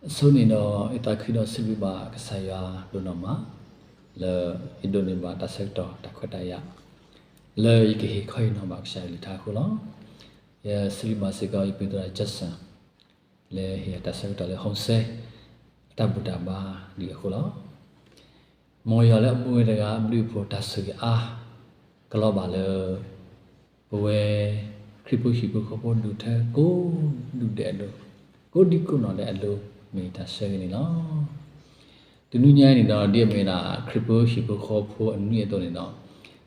အဆိန့ၣ်ဒီး ယသးခုဒီးစံးဘျုးဘၣ်ကစၢ်ယွၤဒိၣ်နီၢ်မး လၢယဒိးန့ၢ်ဘၣ်တၢ်ဆၢကတီၢ်တၢ်ခွဲးတၢ်ယာ် လၢယကဟ့ၣ်ခီဟ့ၣ်နီၤဘၣ်ကစၢ်ယွၤကလုၢ်ကထါအဃိလီၤ. ယစံးဘျုးဘၣ်စ့ၢ်ကီး ယပုၢ်သရၣ် Jackson လၢဟ့ၣ်ယၤတၢ်ဆၢကတီၢ်လၢ ဟိစဲ အတၢ်ဘူၣ်တၢ်ဘါဒံးအဃိလီၤ. မ်ယွၤလၢအမူဝဲတဂၤအဘျုးအဖှိၣ်တၢ်ဆိၣ်ဂ့ၤအါ ကလီၤဘၣ်လၢ ပဝဲ ခရံာ်ဖိဟံၣ်ဖိဃီဖိဒူၣ်ထၢကိးဒူၣ်ဒဲးအလိၤ, ကိးဒံကိးနီၢ်ဒဲးအလိၤ မ့ၢ်တၢ်ဆၢဂ့ၤန့ၣ်လီၤ. တနွံညါအံၤန့ၣ်ဒီး ဒ်အမ့ၢ်ဒၣ်ခရံာ်ဖိဟံၣ်ဖိဃီဖိအနွံအသိးန့ၣ်ဒီး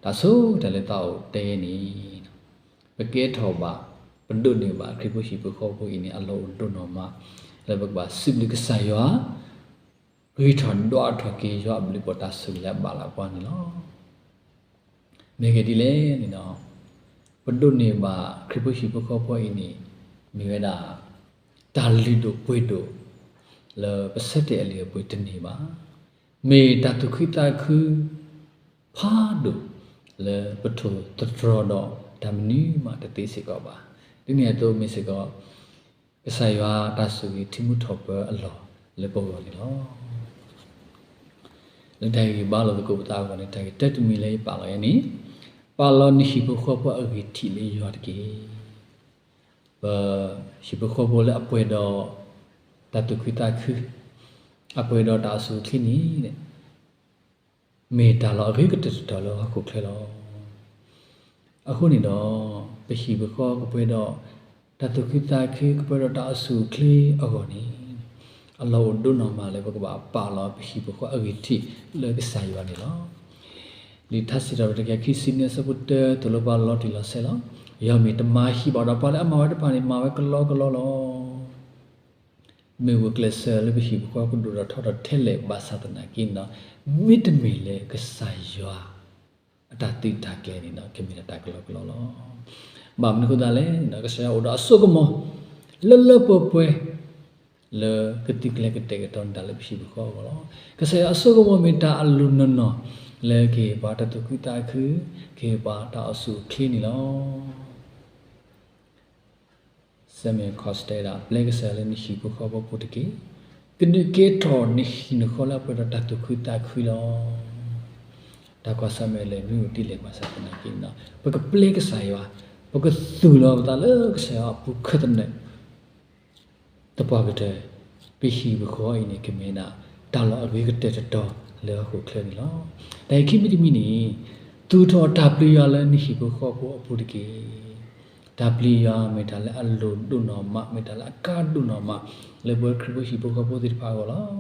တၢ်ဆိကတၢၢ်လၢသးအိၣ်တဲန့ၣ် ပကဲထီၣ်ဘၣ် ပဒိးန့ၢ်ဘၣ်ခရံာ်ဖိဟံၣ်ဖိဃီဖိအံၤန့ၣ် အလီၢ်အိၣ်ဒိၣ်နီၢ်မး လၢပကဘၣ်စံးဘျုးကစၢ်ယွၤ ဂံၢ်ထီၣ်ဒွးထီၣ်က့ၤယွၤအဘျုးအဖှိၣ်တၢ်ဆိၣ်ဂ့ၤလၢအဘၣ်လၢပှၤန့ၣ်လီၤ. မ့ၢ်ဂ့ၢ်ဒ်လဲၣ်န့ၣ်ဒီး ပဒိးန့ၢ်ဘၣ်ခရံာ်ဖိဟံၣ်ဖိဃီဖိအံၤန့ၣ် မ့ၢ်ဝဲဒၣ် တၢ်လုၢ်ဒိၣ်ပှ့ၤဒိၣ် လၢပဆၢတဲာ်အလံာ်အပှ့ၤတန့ၢ်ဘၣ်. မ့ၢ်တၢ်သူၣ်ခုသးခု ဖးဒိၣ် လၢပထိၣ်သတြီၤဒီးတၢ်မနုၤမးတသ့စ့ၢ်ကီးဘၣ်. ဒ်န့ၣ်အသိးမ့ၢ်စ့ၢ်ကီး ကစၢ်ယွၤတၢ်ဆိၣ်ဂ့ၤထံမူထီၣ်ပၢအလီၢ်လၢပဂီၢ်န့ၣ်လီၤ. လၢတၢ်ဂ့ၢ်ဘါလိာ်သကိးပသးအဂီၢ်န့ၣ် တၢ်ဂ့ၢ်တၢတမံၤလၢယပာ်လီၤယၤန့ၣ် ပာ်လီၤနဟံၣ်ဖိဃီဖိအဂံၢ်ထံးလၢယွၤတက့ၢ်. ပဟံၣ်ဖိဃီဖိလၢအပှဲၤဒီး တၢ်သူၣ်ခုသးခု အပှဲၤဒီးတၢ်အိၣ်ဆူၣ်အိၣ်ချ့န့ၣ် မ့ၢ်တၢ်လီၢ်အဂ့ၤကတၢၢ်တတီၤလၢဟီၣ်ခိၣ်ချၢလီၤ. အဃိန့ၣ်ဒီး ပဟံၣ်ပဃီကပှဲၤဒီး တၢ်သူၣ်ခုသးခု ကပှဲၤဒီးတၢ်အိၣ်ဆူၣ်အိၣ်ချ့အဂီၢ်န့ၣ် အလီၢ်အိၣ်ဒိၣ်နီၢ်မးလၢပကဘၣ်ပာ်လီၤပဟံၣ်ပဃီအဂံၢ်ထံးလၢကစၢ်ယွၤန့ၣ်လီၤ. လံာ်ထါစံးထီၣ်ပတြၢၤခံဆံနွံအဆၢဖိတၢ သိၣ်လိပှၤလီၤတံၢ်လီၤဆဲးလီၤ. ယွၤမ့ၢ်တမၤဟံၣ်ဘၣ်ဒီး ပှၤလၢအမၤဝဲတဖၣ်န့ၣ် မၤဝဲကလီကလီလီၤ. မ့ၢ်ဂုာ်ကျဲးစၢးလၢပဟံၣ်ပဃီကဒိၣ်ထီၣ်ထီထီၣ်ထဲလဲၣ်ဘၣ်ဆၣ်သနာ်က့န့ၣ်ဒီး မ့တမ့ၢ်လၢကစၢ်ယွၤ အတၢ်သုးတၢ်ကျဲၤန့ၣ်ဒီး ကမ့ၢ်ဒၣ်တၢ်ကလီကလီလီၤ. ဘၣ်မနုၤအဃိသတးလဲၣ်န့ၣ်ဒီး ကစၢ်ယွၤအိၣ်ဒီးအစိကမီၤ လၢလၢပှဲၤပှဲၤ လၢကသုးကျဲၤကတဲာ်ကတီၤန့ၢ်တၢ်လၢပဟံၣ်ပဃီအဂီၢ်လီၤ. ကစၢ်ယွၤအစိကမီၤမ့ၢ်တၢ်အလုၢ်နီၢ်နီၢ် လၢကဟ့ၣ်ပှၤတၢ်သူၣ်ခုသးခု, ကဟ့ၣ်ပှၤတၢ်အိၣ်ဆူၣ်အိၣ်ချ့န့ၣ်လီၤ. ဆၢမုၢ်ခီၣ်စတဲဒၣ် ပျဲကစၢ်ယွၤလၢနဟံၣ်ဖိဃီဖိအပူၤတက့ၢ်. ကဒုးကဲထီၣ်နဟံၣ်နဃီလၢအပှဲၤဒီးတၢ်သူၣ်ခုသးခုလီၤ. တၢ်ကွၢ်ဆၢၣ်မဲာ်လၢနမ့ၢ်အိၣ်ဒ်လဲၣ်ဘၣ်ဆၣ်သနာ်က့န့ၣ်ဒီး ပကပျဲကစၢ်ယွၤ, ပကသူၣ်လီၤပသးလၢကစၢ်ယွၤအပူၤခဲသနၢၣ် သပှၢ်ကတၢၢ် ပဟံၣ်ပဃီအံၤန့ၣ် ကမ့ၢ်ဒၣ် တၢ်လီၢ်အဂ့ၤကတၢၢ်တတီၤလၢဟီၣ်ခိၣ်ချၢန့ၣ်လီၤ. တၢ်အံၤခံမံၤတမံၤန့ၣ် သူၣ်ထီၣ်တၢ်ပျံၤယွၤလၢနဟံၣ်ဖိဃီဖိအပူၤတက့ၢ်. တၢ်ပျံၤယွၤမ့ၢ်တၢ်လၢအလိၣ်ဒိၣ်နီၢ်မး, မ့ၢ်တၢ်လၢအကါဒိၣ်နီၢ်မး လၢပဝဲခရံာ်ဖိဟံၣ်ဖိဃီဖိသ့ၣ်တဖၣ်အဂီၢ်လီၤ. လံာ်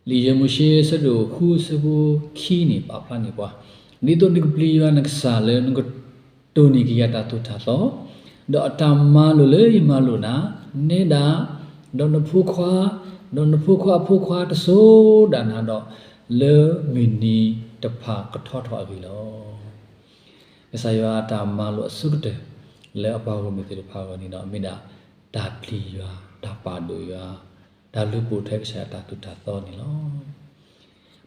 ယဲၢ်မိၤၡ့အဆၢဒိၣ်ဃုအဆၢဖိခံန့ၣ် ပာ်ဖျါန့ၢ်ပှၤ, ဒ်သိးနကပျံၤယွၤနကစၢ်လၢနကတိၢ်န့ၢ်က့ၤယၤတၢ်သိၣ်တၢ်သီ, ဒီးအတၢ်မၤလိာ်လၢယမၤလိာ်နၤ, နဲဒၣ်, ဒီးနဖိခွါ, ဒီးနဖိခွါအဖိခွါတစိၤဒၣ်နၤဒီး, လၢမုၢ်နံၤတဖၣ်ကထီထီၣ်အဂ့ၢ်လီၤ. ကစၢ်ယွၤအတၢ်မၤလိာ်အဆိကတၢၢ် လၢအပှၤဂီၢ်မုၢ်သ့ၣ်တဖၣ်အဂီၢ်န့ၣ်ဒီး မ့ၢ်ဒၣ်တၢ်ပျံၤယွၤ, တၢ်ပာ်ဒိၣ်ယွၤ, တၢ်လူၤပိာ်ထွဲကစၢ်ယွၤတၢ်သိၣ်တၢ်သီန့ၣ်လီၤ.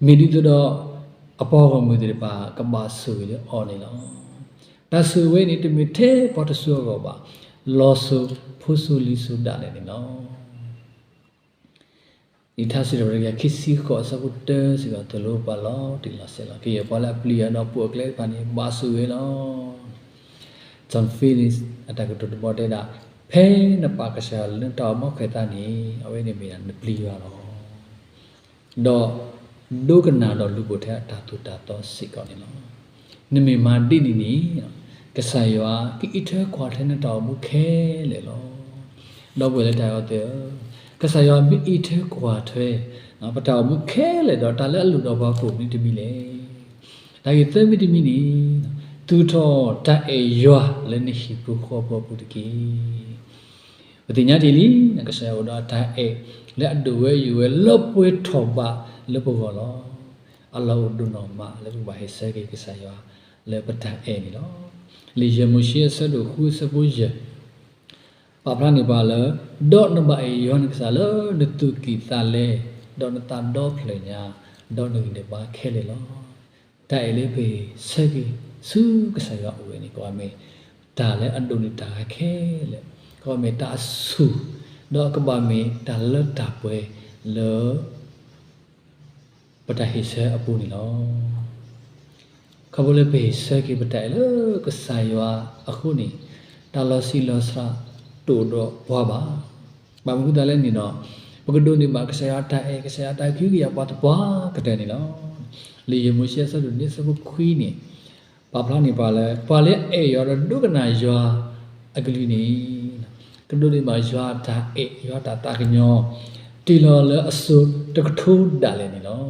မ့ၢ်ဒ်သိးဒီး အပှၤဂီၢ်မုၢ်သ့ၣ်တဖၣ် ကဘၣ်ဆိၣ်ဂ့ၤလၢအီၤန့ၣ်လီၤ. တၢ်ဆိၣ်ဂ့ၤဝဲန့ၣ် တမ့ၢ်ထဲပှၤတစိၤအဂီၢ်ဘၣ်, လီၤစိၤဖိစိၤလံၤစိၤဒၣ်လဲာ်န့ၣ်လီၤ. လံာ်ထါစံးထီၣ်ပတြၢၤခံဆံဃိးအဆၢဖိတၢစ့ၢ်ကီး သိၣ်လိပှၤလီၤတံၢ်လီၤဆဲးလီၤ. ကယဲၢ်ပှၤလၢအပျံၤယွၤဒီးပိာ်အကျဲတဖၣ်န့ၣ် ဘၣ်ဆိၣ်ဂ့ၤလီၤ. John Phillips အတၢ်ကတိၤတဘီတဲဒၣ်, ဖဲနပာ်ကစၢ်ယွၤလၢနတၢ်အိၣ်မူအခွဲးအသးန့ၣ် အဝဲန့ၣ်မ့ၢ်ဒၣ်နပျံၤယွၤလီၤ. ဒီး ဒိကနၣ်ဒီးလူၤပိာ်ထွဲအတၢ်သိၣ်တၢ်သီစ့ၢ်ကီးန့ၣ်လီၤ. နမ့ၢ်မၤဒ်န့ၣ်န့ၣ် ကစၢ်ယွၤကအံးထွဲကွၢ်ထွဲနတၢ်အိၣ်မူခဲလၢာ်လီၤ. ဒီပုၢ်ဝဲၢ်လၢတၢ်အဲၣ်အီၤသ့ၣ်ဧၢ, ကစၢ်ယွၤမ့ၢ်အံးထွဲကွၢ်ထွဲ ပတၢ်အိၣ်မူခဲလၢာ်ဒီး တၢ်လၢအလုၢ်ဒိၣ်ပှၤကိၣ်မနုၤတမံၤလဲၣ်. တၢ်ဂ့ၢ်သၢမံၤတမံၤန့ၣ် သူၣ်ထီၣ်တၢ်အဲၣ်ယွၤလၢနဟံၣ်ဖိဃီဖိအပူၤတက့ၢ်. ပသ့ၣ်ညါတ့ၢ်လံ, ကစၢ်ယွၤအိၣ်ဒီးတၢ်အဲၣ်လၢအဒိၣ်ဝဲယိာ်ဝဲလၢပှဲၤထီၣ်ဘးလၢပဂီၢ်လီၤ. အလီၢ်အိၣ်ဒိၣ်နီၢ်မးလၢပကဘၣ်ဟ့ၣ်ဆၢက့ၤကစၢ်ယွၤလၢပတၢ်အဲၣ်န့ၣ်လီၤ. လံာ်ယဲၢ်မိၤၡ့အဆၢဒိၣ်ဃုအဆၢဖိယဲၢ် ပာ်ဖျါန့ၢ်ပှၤလၢ ဒီးနဘၣ်အဲၣ်ယွၤနကစၢ်လၢနသူၣ်ကံၢ်သးလဲ, ဒီးနသးဒီဖျၢၣ်ညါ, ဒီးနဂံၢ်နဘါခဲလၢာ်လီၤ. တၢ်အဲၣ်လၢပဟ့ၣ်ဆၢက့ၤဆူကစၢ်ယွၤအအိၣ်ဝဲန့ၣ် ကဘၣ်မ့ၢ်တၢ်လၢအဒိၣ်န့ၢ်တၢ်ဂၤခဲလၢာ်, ကဘၣ်မ့ၢ်တၢ်အဆူၣ် ဒီးအကဘၣ်မ့ၢ်တၢ်လၢတၢ်ပှဲၤလၢ ပတၢ်ဟ့ၣ်ဆၢအပူၤန့ၣ်လီၤ. ခီဖျိလၢပဟ့ၣ်ဆၢက့ၤပတၢ်အဲၣ်လၢကစၢ်ယွၤအဃိန့ၣ်, တၢ်လီၤဆံးလီၤစှၤတအိၣ်ဒီးပှၤဘၣ်. ဘၣ်မနုၤအဃိသတးလဲၣ်န့ၣ်ဒီး, ပကဒိးန့ၢ်ဘၣ်ကစၢ်ယွၤအတၢ်အဲၣ်, ကစၢ်ယွၤအတၢ်ကဟုကယာ်ပှၤသပှၢ်ကတၢၢ်န့ၣ်လီၤ. လံာ်ယဲၢ်မိၤၡ့အဆၢဒိၣ်နွံအဆၢဖိခွံန့ၣ်, ပာ်ဖျါန့ၢ်ပှၤလၢ ပှၤလၢအအဲၣ်ယွၤဒီးဒိကနၣ်ယွၤအကလုၢ်န့ၣ်, ကဒိးန့ၢ်ဘၣ်ယွၤအတၢ်အဲၣ်, ယွၤအတၢ်သးကညီၤ, တ့ၢ်လီၤလၢအစိၤတကထိဒၣ်လဲာ်န့ၣ်လီၤ.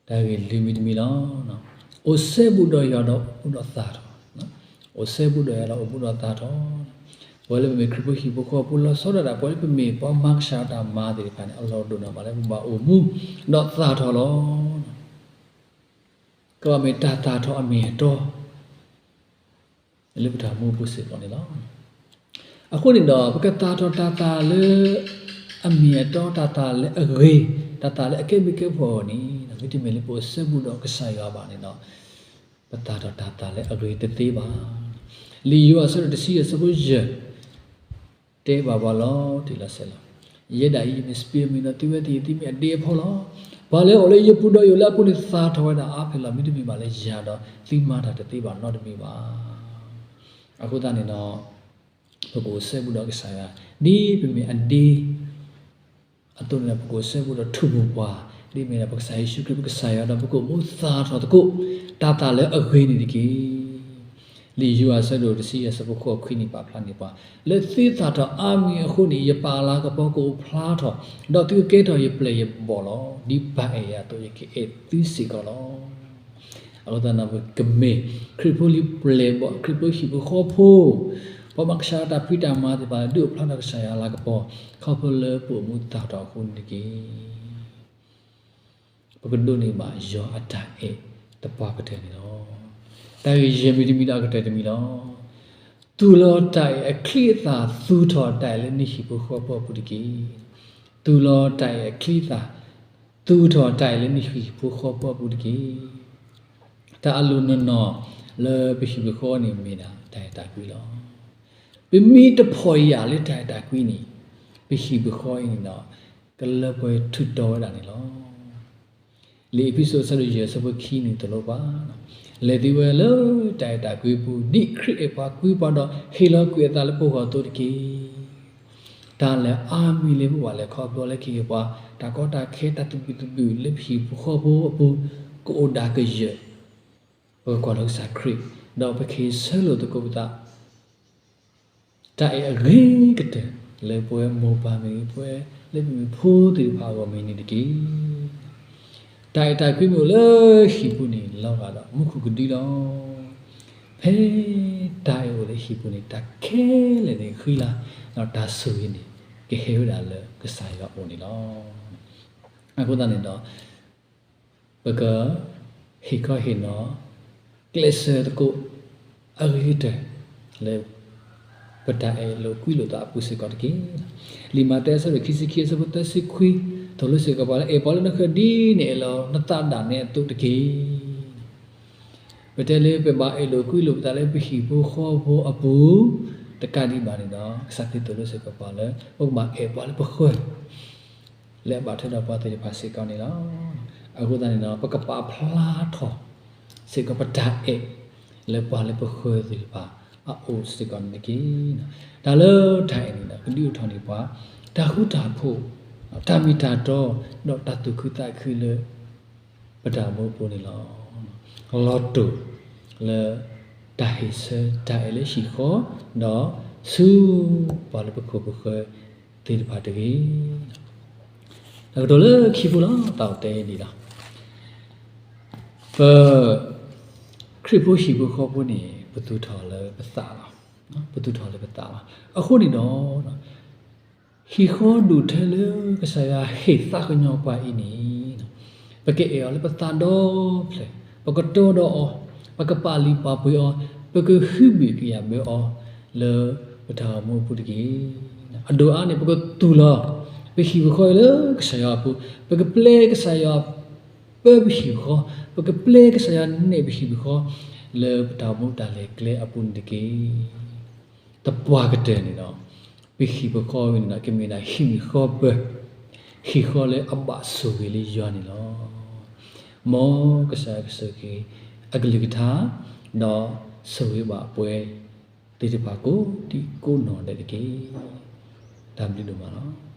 တၢ်ဂ့ၢ်လွံၢ်မံၤတမံၤလီၤ. အိၣ်စဲဘူးဒီးယွၤဒီးအိၣ်ဘူးဒီးသၣ်ထီၣ်, အိၣ်စဲဘူးဒီးယွၤဒီးအိၣ်ဘူးဒီးသၣ်ထီၣ်. ပဝဲလၢပမ့ၢ်ခရံာ်ဖိဟံၣ်ဖိဃီဖိ လီၤဆီဒၣ်တၢ် ပဝဲလၢပမ့ၢ်ပှၤမၤကစၢ်ယွၤတၢ်မၤသ့ၣ်တဖၣ်န့ၣ်, အလီၢ်ဒိၣ်န့ၢ်ဘၣ်လၢပဘၣ်အိၣ်မူဒီးသၣ်ထီၣ်လီၤ. ကဘၣ်မ့ၢ်တၢ်သၣ်ထီၣ်အမ့ၢ်အတီ လၢပတၢ်အိၣ်မူအပူၤစ့ၢ်ကီးန့ၣ်လီၤ. အဃိန့ၣ်ဒီး ပကသၣ်ထီၣ်တၢ်သၣ်လၢအမ့ၢ်အတီ, တၢ်သၣ်လၢအဂ့ၤ, တၢ်သၣ်လၢအကဲဘျုးကဲဖှိၣ်အဂီၢ်န့ၣ်, မ့တမ့ၢ်လၢပအိၣ်စဲဘူးဒီးကစၢ်ယွၤဘၣ်န့ၣ်ဒီး, ပသၣ်ထီၣ်တၢ်သၣ်လၢအဂ့ၤတသ့ဘၣ်. လံာ်ယိၤဟၣ်အဆၢဒိၣ်တဆံယဲၢ်အဆၢဖိယဲၢ် တဲဘၣ်ပှၤလီၤတံၢ်လီၤဆဲးလီၤ. ယဲဒၣ်အံၤ ယမ့ၢ်စပံးအမံၤဒီး သုဝဲသ့ၣ်ယသံမ့ၢ်အဒ့အဖီလီၤ. ပှၤလၢအအိၣ်လၢယပူၤဒီးယအိၣ်လၢအပူၤန့ၣ် သၣ်ထီၣ်ဝဲဒၣ်အါဖဲလီၤ. မ့တမ့ၢ်ဘၣ်လၢယၤဒီး သုမၤတၢ်တသ့ဘၣ်နီတမံၤဘၣ်. အဃိသတးန့ၣ်ဒီး ပကအိၣ်စဲဘူးဒီးကစၢ်ယွၤ ဒ်ပမ့ၢ်အဒ့ အသိးန့ၣ်ဒီး ပကအိၣ်စဲဘူးဒီးထူၣ်ပူၤပှၤ ဒ်မ့ၢ်ဒၣ်ပကစၢ်ယ့ၣ်ၡူးခရံာ်ပကစၢ်ယွၤဒီး ပကအိၣ်မူသၣ်ထီၣ်သကိး တၢ်သၣ်လၢအဂ့ၤန့ၣ်တက့ၢ်. လံာ်ယိၤဟၣ်အဆၢဒိၣ်တဆံယဲၢ်အဆၢဖိဃိးခွံန့ၣ် ပာ်ဖျါန့ၢ်ပှၤ, လၢသုသၣ်ထီၣ်အါမံၤအဃိန့ၣ် ယပၢ်အလၤကပီၤကအိၣ်ဖျါထီၣ်, ဒီးသုကကဲထီၣ်ယပျဲၢ်ယဘီၣ်လီၤ. ဒ်ပၢ်အဲၣ်ယၤအသိး ယကအဲၣ်သုစ့ၢ်ကီးလီၤ. အဃိသတးဒီး ပကမ့ၢ်ခရံာ်ဖိလံၤပျဲၢ်ဘီၣ်, ခရံာ်ဖိဟံၣ်ဖိဃီဖိ, ပှၤမၤကစၢ်ယွၤတၢ်ဖံးတၢ်မၤသ့ၣ်တဖၣ် ဒုးအိၣ်ဖျါထီၣ်ကစၢ်ယွၤအလၤကပီၤ ခီဖျိလၢပအိၣ်မူသၣ်ထီၣ်အဃိန့ၣ်တက့ၢ်. ပကဒိးန့ၢ်ဘၣ်ယွၤအတၢ်အဲၣ်သပှၢ်ကတၢၢ်န့ၣ်လီၤ. တၢ်ဂ့ၢ်ယဲၢ်မံၤတမံၤဒီးအကတၢၢ်တမံၤလီၤ. သူၣ်လီၤတၢ်အဲၣ်အချံအသၣ် သူၣ်ထီၣ်တၢ်အဲၣ်လၢနဟံၣ်ဖိဃီဖိအပူၤတက့ၢ်. သူၣ်လီၤတၢ်အဲၣ်အချံအသၣ် သူၣ်ထီၣ်တၢ်အဲၣ်လၢနဟံၣ်ဖိဃီဖိအပူၤတက့ၢ်. တၢ်အလိၣ်နီၢ်နီၢ်လၢပဟံၣ်ပဃီန့ၣ်မ့ၢ်ဒၣ်တၢ်အဲၣ်တၢ်ကွံလီၤ. ပမ့ၢ်တဖီၣ်ယာ်လၢတၢ်အဲၣ်တၢ်ကွံန့ၣ်, ပဟံၣ်ပဃီအံၤန့ၣ်ဒီး ကလၢပှဲၤထူးတီၤဝဲဒၣ်န့ၣ်လီၤ. လံာ်အ့းဖ့းစူးအဆၢဒိၣ်ယဲၢ်အဆၢဖိခံန့ၣ်သိၣ်လိပှၤ, လဲၤသံဝဲလၢတၢ်အဲၣ်တၢ်ကွံအပူၤ, ဒ်ခရံာ်အဲၣ်ပှၤကွံပှၤဒီး ဟ့ၣ်လီၤကွံာ်အသးလၢပဂီၢ်အသိးတက့ၢ်. တၢ်လၢအါမံၤလၢပဘၣ်လဲၤခီဖျိလၢကဟ့ၣ်ပှၤ တၢ်ကီတၢ်ခဲ တၢ်သဘံၣ်သဘုၣ်လၢပဟံၣ်ဖိဃီဖိအပူၤ ကအိၣ်ဒၣ်ကယၢၢ်, ပကကွၢ်လီၤကစၢ်ခရံာ်, ဒီးပကဟ့ၣ်ဆၢလိာ်သကိးပသး တၢ်အဲၣ်အဂ့ၤကတၢၢ် လၢပဝဲမိၢ်ပၢ်မ့ၢ်ဂ့ၤ, ပဝဲလၢပမ့ၢ်ဖိသ့ၣ်တဖၣ်အဂီၢ်မ့ၢ်န့ၣ်တက့ၢ်. တၢ်အဲၣ်တၢ်ကွံမ့ၢ်အိၣ်လၢဟံၣ်ပူၤန့ၣ် လီၤဂာ်ဒီးမူခိၣ်ကဒုလီၤ. ဖဲတၢ်အဲၣ်အိၣ်လၢဟံၣ်ပူၤန့ၣ် တၢ်ခဲလၢာ်န့ၣ်ဃံလၤ, ဒီးတၢ်ဆိၣ်ဂ့ၤန့ၣ် ကဟဲဝဲဒၣ်လၢကစၢ်ယွၤအအိၣ်န့ၣ်လီၤ. အဃိသတးန့ၣ်ဒီး ပကဟ့ၣ်ခီဟ့ၣ်နီၤ ကျဲးစၢးသကိး အဂ့ၤကတၢၢ်လၢ ပတၢ်အဲၣ်လိာ်ကွံလိာ်သးအပူၤစ့ၢ်ကီးတက့ၢ်. လံာ်မးသဲအဆၢဒိၣ်ခံဆံခံအဆၢဖိသၢဆံခွံ သိၣ်လိစ့ၢ်ကီးပှၤလၢ အဲၣ်ပှၤလၢနဃၢၤဒ်နအဲၣ်လီၤနသးဒၣ်နဲအသိးတက့ၢ်. ပတဲလၢပဘၣ်အဲၣ်လိာ်ကွံလိာ်ပသးလၢပဟံၣ်ဖိဃီဖိအပူၤ တကးဒံးဘၣ်န့ၣ်ဒီး ကစၢ်ခရံာ်သိၣ်လိစ့ၢ်ကီးပှၤလၢ ပကဘၣ်အဲၣ်ပှၤလၢပဃၢၤ လၢအဘၣ်ထွဲဒီးပှၤသ့ၣ်တဖၣ်စ့ၢ်ကီးန့ၣ်လီၤ. အဃိသတးန့ၣ်ဒီး ပကပာ်ဖျါထီၣ်စ့ၢ်ကီးပတၢ်အဲၣ် လၢပှၤလၢပဃၢၤသ့ၣ်တဖၣ်အအိၣ်စ့ၢ်ကီးန့ၣ်တက့ၢ်. တၢ်လၢတၢ်အဲၣ်န့ၣ်ဒီး ကဒုးအိၣ်ထီၣ်န့ၢ်ပှၤ တၢ်ဃူတၢ်ဖိး, တၢ်မ့ၢ်တၢ်တီ, ဒီးတၢ်သူၣ်ခုသးခုလၢ ပတၢ်အိၣ်မူအပူၤန့ၣ်လီၤ. လီၤတိၢ်လၢတၢ်ဟ့ၣ်ဆၢတၢ်အဲၣ်လၢဟံၣ်ဃီ, ဒီးဆူပှၤလၢပခိၣ်ပဃၢၤသ့ၣ်တဖၣ်တဂ့ၤ. တၢ်ကတိၤလၢခံဖိလီၤ, တၢ်အိၣ်တဲဒ်လီၤ. ပ ခရံာ်ဖိဟံၣ်ဖိဃီဖိန့ၣ် ပသူၣ်ထီၣ်လၢပသးလီၤ. ပသူၣ်ထီၣ်လၢပသးလီၤ. အဃိန့ၣ်ဒီး ဟံၣ်ဃီဒိၣ်ထဲလၢကစၢ်ယွၤဟ့ၣ်သးကညီၤပှၤအံၤန့ၣ် ပကအဲၣ်အီၤလၢပသးဒီဖျၢၣ်, ပကတီဒီးအီၤ, ပကပာ်လုၢ်ပာ်ပှ့ၤအီၤ, ပကဟုဘ့ၣ်ကယာ်ဘၢအီၤ လၢပတၢ်အိၣ်မူအပူၤတက့ၢ်. အဒိၣ်အါန့ၣ် ပကသူၣ်လီၤ ပဟံၣ်ပဃီလၢကစၢ်ယွၤအပူၤ, ပကပျဲကစၢ်ယွၤ ပၢပဟံၣ်ပဃီ, ပကပျဲကစၢ်ယွၤနဲၣ်ပဟံၣ်ပဃီ လၢပတၢ်အိၣ်မူတၢ်လဲၤကျဲအပူၤန့ၣ်တက့ၢ်. သပှၢ်ကတၢၢ်န့ၣ်ဒီး ပဟံၣ်ပဃီဝဲန့ၣ်ဒီး ကမ့ၢ်ဒၣ်ဟံၣ်ဃီပၢၤ, ဟံၣ်ဃီလၢအဘၣ်ဆိၣ်ဂ့ၤလၢယွၤန့ၣ်လီၤ. မ်ကစၢ်ယွၤကဆိၣ်ဂ့ၤ အကလုၢ်ကထါ ဒီးဆိၣ်ဂ့ၤဘၣ်ပှၤသ့ၣ်တဖၣ်ကိးဒံကိးနီၢ်ဒဲးတက့ၢ်. တၢ်ဘျုးဒိၣ်မးလီၤ.